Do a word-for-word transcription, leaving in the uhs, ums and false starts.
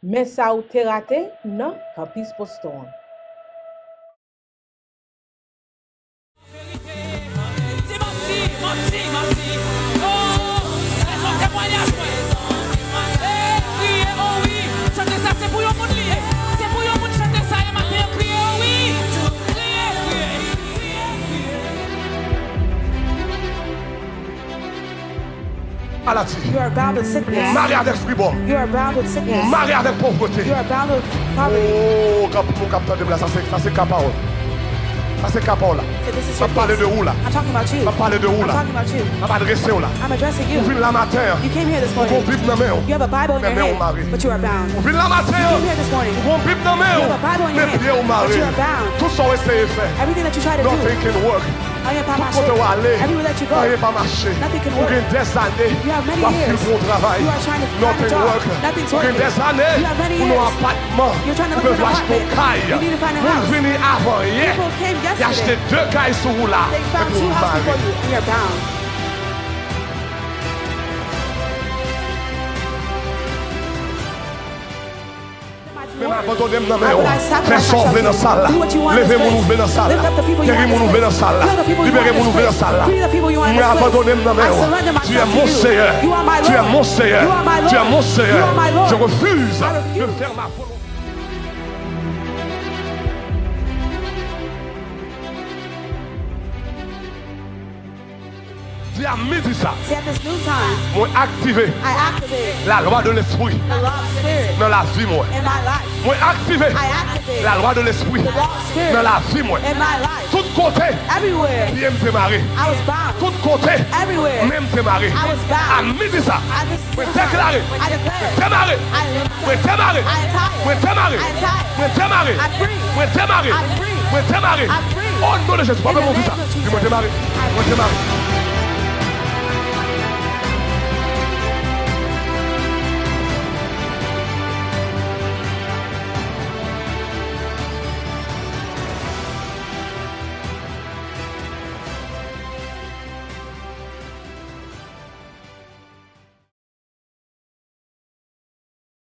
Men sa ou te rate nan Kanpis Boston an. Verite, manti, manti, manti. Oh, se yon temwayaj mwen. Hey, kriye, oh wi. Chante sa, se pou yon moun li ye. Se pou yon moun chante sa, e maten yo kriye, oh wi. Kriye, kriye, kriye, kriye. Maladi. You are bound with sickness. Ou mare avèk fribòm. You are bound with sickness. Ou mare avèk povrete. You are bound with poverty. Oh, kap, ou kap tande m la, sa se, sa se ka pawòl. Sa se ka pawòl la. So this is your case. M ap pale de ou la. I'm talking about you. M ap pale de ou la. I'm talking about you. M ap adrese w la. I'm addressing you. Ou vin la maten an. You came here this morning. Ou gon Bib nan men w. You have a Bible in your hand, but you are bound. Men men w mare. Ou vin la maten an. You came here this morning. Ou gon Bib nan men w. You have a Bible in your hand, but you are bound. Men pye w mare. Tout sa w eseye fè. Everything that you try to do. Nothing can work. Anyen pa mache. Tout kote w ale, anyen pa mache. Ou gen dèzane w ap fil pou yon travay. Nothing work. Ou gen dèzane ou nan yon apatman. Ou bezwen achte yon kay. Moun vini avan yè. Y achte de kay sou ou la. Epi w mare. Men m abandone m nan men w. Fè sa w vle nan sal la. Leve moun ou vle nan sal la. Geri moun ou vle nan sal la. Libere moun ou vle nan sal la. Mwen abandone m nan men w. Tu es mon Seigneur. Tu es mon Seigneur. Tu es mon Seigneur. Je refuse de faire ma volonté. Di a midi sa. Say at this noon time, mwen aktive I activate la lwa de lespri the law of spirit nan lavi mwen. In my life. Mwen aktive I activate la lwa de lespri the law of spirit nan lavi mwen. In my life. Tout kote everywhere pye m te mare. I was bound. Tout kote everywhere men m te mare. I was bound. A midi sa. At this Mwen deklare. I declare. Mwen demare. I declare. Mwen demare. I untie. Mwen demare. I untie. Mwen demare. I free. Mwen demare. I free. Mwen demare. I free. O non de Jezi, pa fè m ouvri sa. In the name of Jesus. Di mwen demare. I free. Mwen demare.